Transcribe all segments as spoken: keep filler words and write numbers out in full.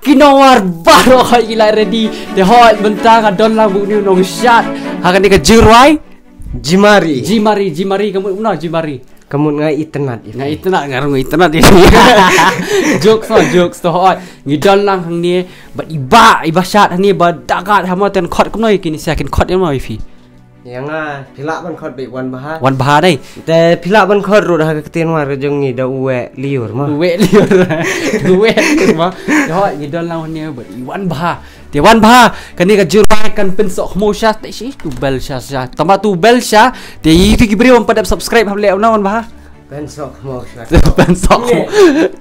Ki nongwar baroh hoi ki la ready. Te hoi mynta nga don lang bad une u nongshad ha kane ka jingrwai. Jimari. Jimari, Jimari, ka mut kumno Jimari? Ka mut nga itynnad ïa phi. Nga itynnad, nga rung itynnad ïa phi. Jokes, no, jokes, to hoi. Ngi don lang hangne bad i Bah, i Bah Shad hangne ba da kat ha mo, ten khot kumno ïa kine sha, kin khot ïa mo ïa phi. Ïa nga, phi lah ban khot beit Wan Bha. Wan Bha dei. Te phi lah ban khot ruh ha ka ktien War ka jong ngi da Uwei Liur mo. Uwei Liur. Uwei Liur mo. Te hoi ngi don lang hangne bad i Wan Bha. Te Wan Bha, kane ka jingrwai kan pynsoh khmo sha, te shi tu bel sha sha. Tangba tu bel sha, te ïa ki briew ym pat dep subscribe, hap leh kumno Wan Bha? Pynsoh khmo sha. Pynsoh khmo.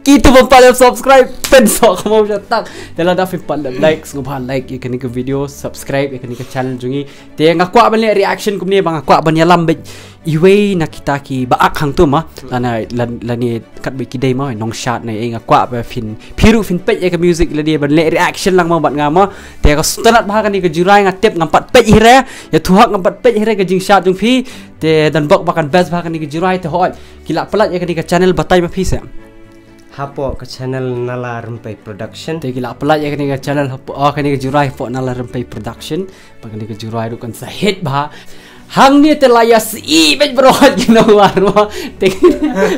Ki tu ym pat dep subscribe, pynsoh khmo sha tak. Te lada phi pat dep like, sngewbha like ïa kane ka video, subscribe ïa kane ka channel jong ngi. Te nga kwah ban leh reaction kumne ba nga kwah ban ïalam beit iwei na kita ki ba ak hangto mo. Lane, lan, lane katba ki dei mo, nongshad ne ei, nga kwah ba phin, phi ruh phin peit ïa ka music lane ban leh reaction lang mo bad nga mo. Te ka sngewtynnat bha kane ka jingrwai, nga tip ngam pat peit hi re, ïathuh hok ngam pat peit hi re ka jingshad jong phi. Te don bok ba kan best bha kane ka jingrwai, te hoi. Ki la pyllait ïa kane ka channel, batai ma phi seh. Hapoh ka channel Nala Rympei Production. Te ki la pyllait ïa kane ka channel hapoh, oh, kane ka jingrwai hapoh Nala Rympei Production. Ba kane ka jingrwai ruh kan sa hit bha. Hangne te la ïa sih beit baroh ki nongwar mo. Te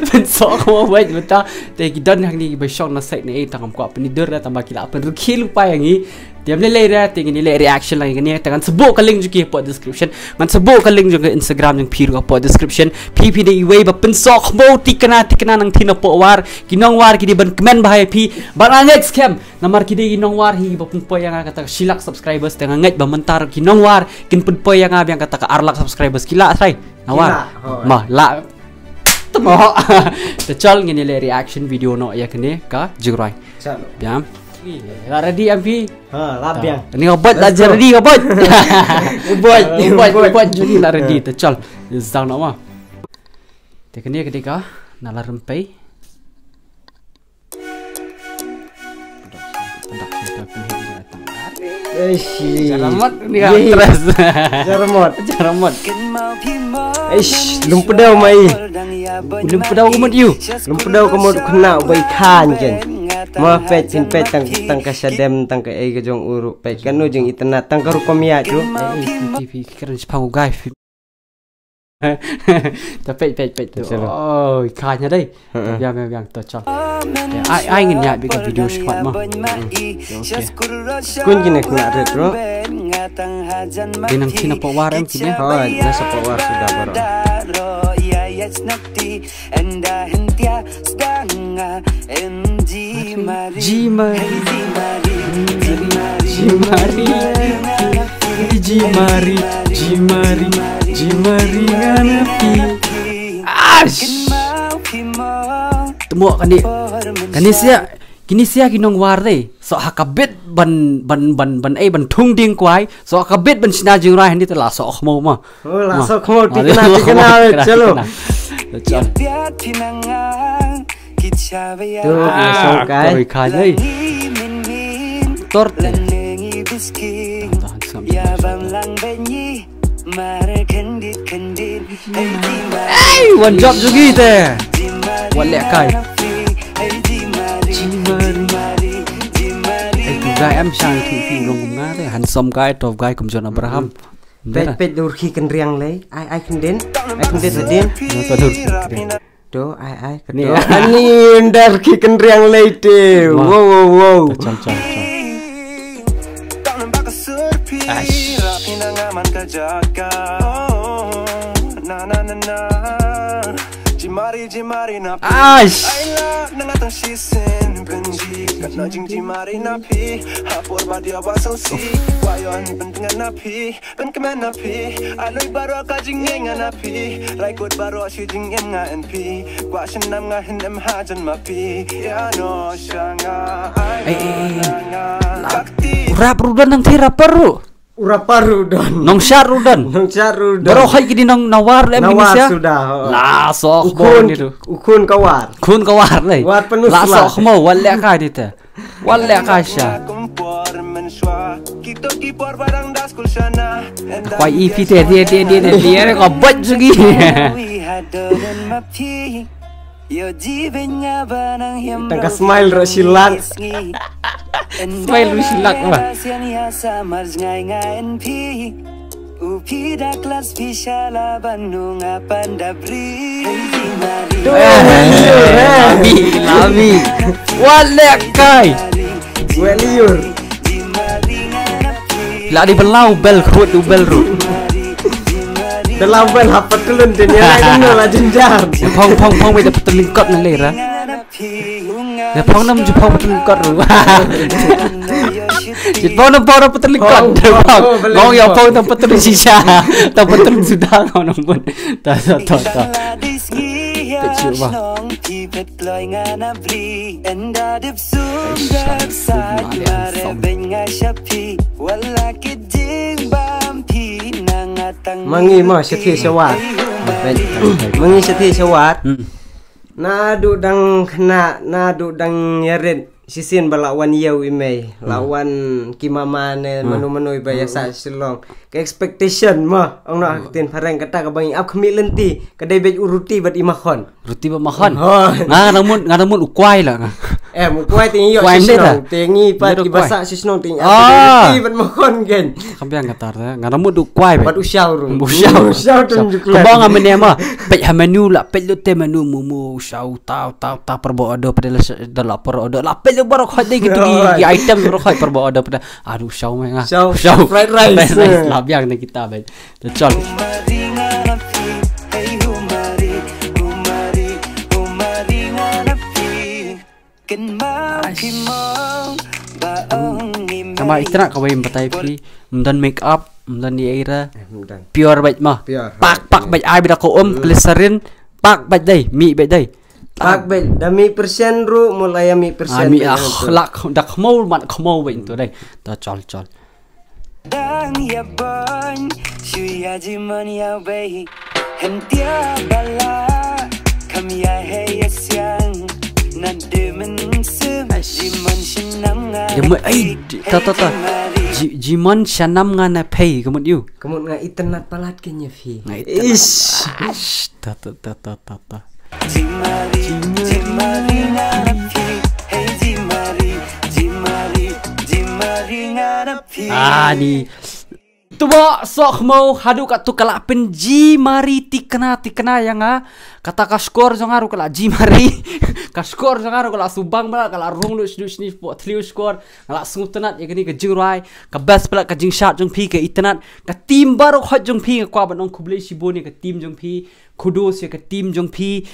pynsoh khmo beit mynta. Te ki don hangne kiba shong na side ne ei, tang ngam kwah pynidur re, tangba ki la pynrkhie lypa ïa ngi. Te ym lei lei re, te ngin ïa leh reaction lang ïa kane, te ngan sa buh ka link jong ki hapoh description. Ngan sa buh ka link jong ka Instagram jong phi ruh hapoh description. Phi phi dei iwei ba pynsoh khmo thikna thikna nangtei napoh War. Ki nongwar ki dei ban kmen bha ïa phi. Bad nga ngeit skhem, namar ki dei ki nongwar hi ba pynpoi ïa nga kata ka shi lak subscribers, te nga ngeit ba mynta ruh ki nongwar kin pynpoi ïa nga biang kata ka ar lak subscribers. Ki lah trai? Nongwar. Ki lah, hoi. Ma lah. Te mo. Te chal ngin ïa leh reaction video noh ïa kane ka jingrwai. Chalo. Biang. La ready em phi? Ha, la biang. Ni ka bot la ready ka bot. U bot, u bot, u bot juni la ready. Te chal. Zang noh ma. Te kane ka dei ka Nala Rympei. Eish. Jaramot ni ka actress. Jaramot. Jaramot. Eish, lum pdew mai. Lum pdew ka mut ïu. Lum pdew ka mut khynnah uba i khan ken. Ma peit phin peit tang, tang ka shadem, tang ka ei ka jong u ruh, peit kano jingitynnad, tang ka rukom ïaid ruh. Ei, ei, phi, phi, phi kren shipang u guy, phi. Ta peit, peit, peit tu. Chalo. Oh, i khan ïa dei. Heeh. Biang, biang, biang, to chal. Ai, ai ngin ïaid beit ka video shakhmat ma. Okay. Kun kine khynnah rit ruh. Dei nangtei napoh War em kine? Hooid, na shapoh War suda baroh. Jimari. Jimari. Jimari. Jimari. Jimari. Jimari nga na phi. Ash. Te mo kane. Kane sia. Kine sia ki nongwar dei. Soh ha ka bit ban, ban, ban, ban ei ban thung dieng kwai. Soh ha ka bit ban shna jingrwai, hangne te la soh khmo ma. Oh, la soh khmo, thikna, thikna, chalo. Chalo. Tu, ah, song kai. Koi kai dei. Tor te. Hey, one job juga te. Wan leh kai. Hey, tu guy em shang tu tu rong kum nga te. Handsome guy, tough guy kum John Abraham. Peit, peit dur ki kynriang lei. Ai, ai kyndin. Ai kyndin hadien. Nota dur. To, ai, ai, kane. Ani undar ki kynriang lei te. Wow, wow, wow. Chal, chal, chal. Ash. Ash. Pynkmen na phi, alui baroh ka jingngeit nga na phi, raikut baroh shi jingim nga en phi, kwah shnam nga hin em hajan ma phi, ïa no sha nga ai. Ei, ei, ei. Rap ruh don nangtei rapper ruh. U rapper ruh don. Nongshad ruh don. Nongshad ruh don. Baroh hoi ki dei nong nawar em kine sia. Nawar suda, ho. La soh khmo ni tu. U khun ka War. Khun ka War lei. War pynusla. La soh khmo, wan leh kai ni te. Wan leh kai sha. Kwai i phi te, te, te, ka bot sugi. Tang ka smile ruh shi lak. Smile ru shi lak ba. Labi, labi. Wat lek kai. Weliur. La di belau bel, khut u bel ru. Belau bel hap patulun tin ya lai dino la jinjar. Phong phong phong wei da patulun kot na lera. Ya phong nam ju phong patulun kot ru. Ju phong nam phong patulun kot. Phong, phong, phong, phong. Ngong ya phong tam patulun shisha. Tam patulun sudah ngong nam pun. Ta ta ta ta. Mangi ma shathi shawat. Mangi shathi shawat. Hmm. Na du dang khna, na du dang yarit. Shisien ba la wan ïew i mei, la wan ki mama ne mano mano ba ïa sa Shillong. Ka expectation ma, ong na ka tin phareng kata ka bang i ap khmih lynti, ka dei bej u ruti bad i makhon. Ruti bad makhon. Nga na mut, nga na mut u kwai la nga. Em, u kwai ting ïoh Shishnong, ting i pat i ba sa Shishnong ting ap ruti bad makhon gen. Kam biang kata nga na mut u kwai bad u shaw ru. U shaw. U shaw tung juklan. Ka bang a menu ma, pej ha menu la, pej lu te menu mu mu u shaw tau tau tau perbo odo pada la la por odo la pelu barok hot dei gitu ki item barok hot perbo odo pada aduh shaw meng ah. Shaw, shaw. Fried rice. Fried rice la biang dei kita ben. Tecol. Kama itra kawai mbatai phi mdan make up mdan ni aira. Pure bait ma. Pak pak bait ai bida ko um glycerin. Pak bait dei mi bait dei. Pak bel da mi persen ru mulai ya mi persen. Ami ah lak dak khmau mat khmau bel tu dei. Ta chol chol. Dang ya bon shu ya jimon ya bei. Hem tia bala kam ya he ya siang. Na de men sem jimon shinam nga. Ya mo ai ta ta ta. Jimon shanam nga na pei kemut yu. Kemut nga itenat palat ke nya phi. Nga itenat. Ish. Ta ta ta ta ta ta. Ah ni. Tuba sok mau hadu ka tu kala pen jimari tikna tikna yang ah. Kata ka skor jong aru kala jimari. Ka skor jong aru kala subang bala kala rung lu sdu sni po tliu skor. Kala sungu tenat ya kani ka jingrai. Ka best pala ka jingshat jong phi ka itenat. Ka team barok hot jong phi nga kwa ban ong khublei shibun ya ka team jong phi. Kudos ya ka team jong phi.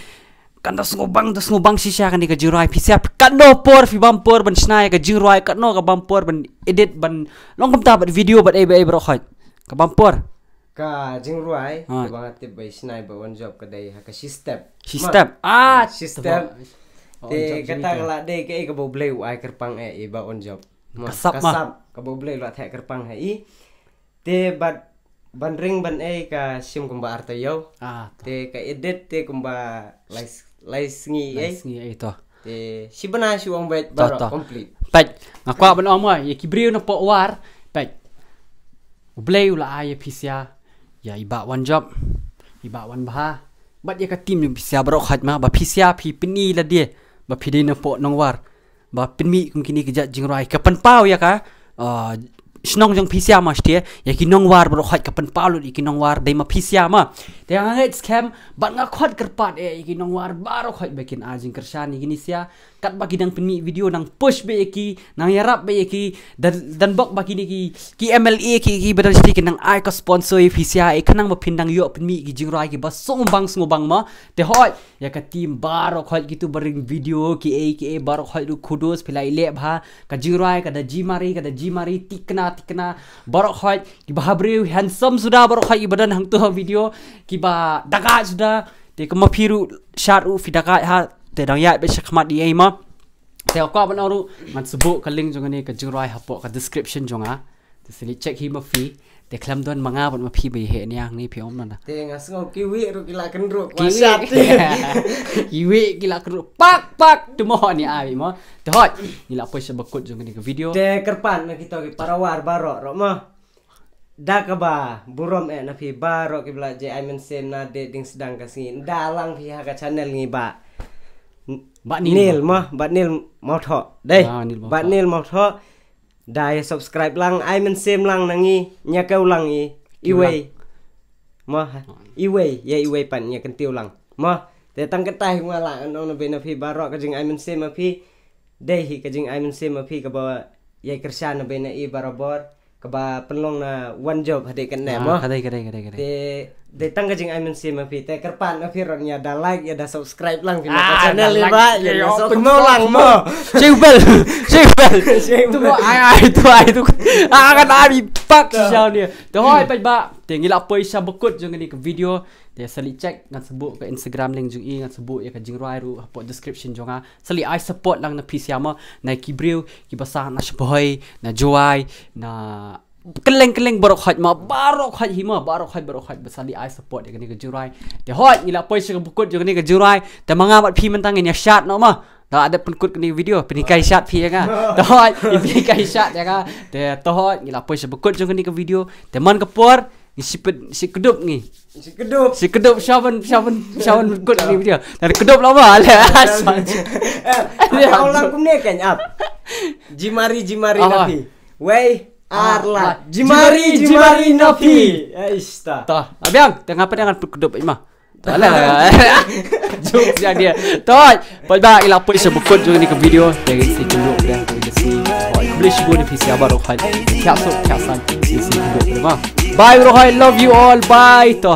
Kan da sngobang da sngobang shisha kan ka jingrai phi siap kan no por phi bam por ban shna ya ka jingrai kan no ka bam por ban edit ban long kumta bad video bad ai bad ai barok hot ka bam por. Ka jingrai ka bang tip bai shna ba one job ka dai ha ka shi step. Shi step. Ah shi step. Te kata ka la dei ka e ka bo blei u ai kerpang e ba one job. Kasap ma. Kasap ka bo blei la thek kerpang ha i. Te bad ban ring ban ei ka shim kumba arta ïew. Te ka edit te kumba lai sngi ei. Lai sngi ei to. Te shi bana shi wang bad baro complete. Pet nga kwah ban ong mo ïa ki briew na pok war pet. U Blei u la ai ïa phi sia ïa i ba wan job i ba wan bha. Bad ïa ka team jong phi sia baro khaj ma ba phi sia phi pyni la die ba phi dei na pok nong war. Ba pynmih kum kini ki jait jingrwai ka pynpaw ïa ka shnong jong phi sia ma shtia ïa ki nongwar baroh khait ka pynpaw lut ïa ki nongwar dei ma phi sia ma. Te nga ngeit skhem bad nga khot kyrpad ïa ki nongwar baroh khait ba kin ai jingkyrshan ïa kini sia. Katba ki dang pynmih video nang push beit ïa ki nang ïarap beit ïa ki dan bok ba kini ki ki M L A ki ki ba dang shtia ki nang ai ka sponsor ïa phi sia ïa khnang ba phin dang ïoh pynmih ki jingrwai ki ba sngewbang sngewbang ma. Te hoi ïa ka team baroh khait kitu ba ring video ki ei ki ei baroh khait ruh kudos phi la ïaleh bha. Ka jingrwai ka da jimari ka da jimari tikna tikna baroh khait ki ba ha briew handsome suda baroh khait ki ba don hangtu ha video ki ba dakai suda. Te ka ma phi ruh shad ruh phi dakai ha te dang ïaid beit shakhmat ïa ei ma. Te ka kwah ban ong ruh ngan shu buh ka link jong kane ka jingrwai hapoh ka description jong nga. Te sngewleit check hi ma phi. Te khlem don ma nga bad ma phi ba ïa heh niang ni phi ong nana. Te nga sngew kiwi ruh ki la kynruh. Kiwi. Kiwi ki la kynruh pak pak tu mo ni ai mo. Te hoi ngi la poi sha ba kut jong kane ka video. Te kyrpad na kita ki para war baroh ruh mo. Da kaba burom eh na phi baroh ki ba la je ai mynsiem na de ding sdang ka sngi. Da lang phi ha ka channel ngi ba. Ba Nil mo ba Nil Mawthoh. Dei. Ba Nil Mawthoh. Da ïa subscribe lang, ai mynsiem lang na ngi, ñia kiew lang i. Iwei. Mo, ha. Iwei, ïa iwei pat ñia kyntiew lang. Mo, te tang kata hi nga lah ngan ong na bynta phi baroh ka jingai mynsiem ma phi. Dei hi ka jingai mynsiem ma phi kaba ïai kyrshan na bynta i barabor. Kaba pynlong na wan jop hadei kane mo. Kadei, kadei, kadei, kadei. Te dei tang ka jingai mynsiem ma phi, te kyrpad na phi ruh ïa da like, ïa da subscribe lang phi na ka channel i ba, ïa da subscribe lang mo. Share bell, share bell. Tu mo ai ai tu ai tu. Ah kan ai pak shau ni. Te hoi pat ba, te ngi la poi sha bakut jong kane ka video. Te sa leit check ngan sa buh ka Instagram link jong i, ngan sa buh ïa ka jingrwai ruh hapoh description jong nga. Sa leit ai support lang na phi sha mo, na ki briew kiba sah na Sheboygan, na Jowai, na kylleng kylleng baroh khoit mo, baroh khoit hi mo, baroh khoit, baroh khoit, ba sa leit ai support ïa kane ka jingrwai. Te hoi ngi la poi sha ka bakut jong kane ka jingrwai. Te ma nga bad phi mynta ngin ïa shad noh mo. Da la dep pynkut kane ka video, pynhikai shad phi ïa nga. Te hoi, pynhikai shad ïa nga. Te hoi ngi la poi sha bakut jong kane ka video. Te man ka por ngi shu pyn, shu kdup ngi. Shu kdup. Shu kdup sha ban, sha ban, sha ban kut kane ka video. Te kdup lah mo. Ale. Ong lang kumne kan ap. Jimari, jimari na phi. Wei, ar, lad. Jimari, jimari na phi. Ais ta. Ta, abiang, te nga pat ngan put kdup i ma. Ta la. Jokes ïa dia. Toi, pat ba ngi la poi sha bakut jong kane ka video. Te ngin sa ïakynduh biang, ngin sa ïakynduh. Khublei shibun ïa phi sha baroh khoit. Kyrkhu, kyrkhu. Ngin sa ïakynduh biang ma. Bye baroh khoit, love you all. Bye. To.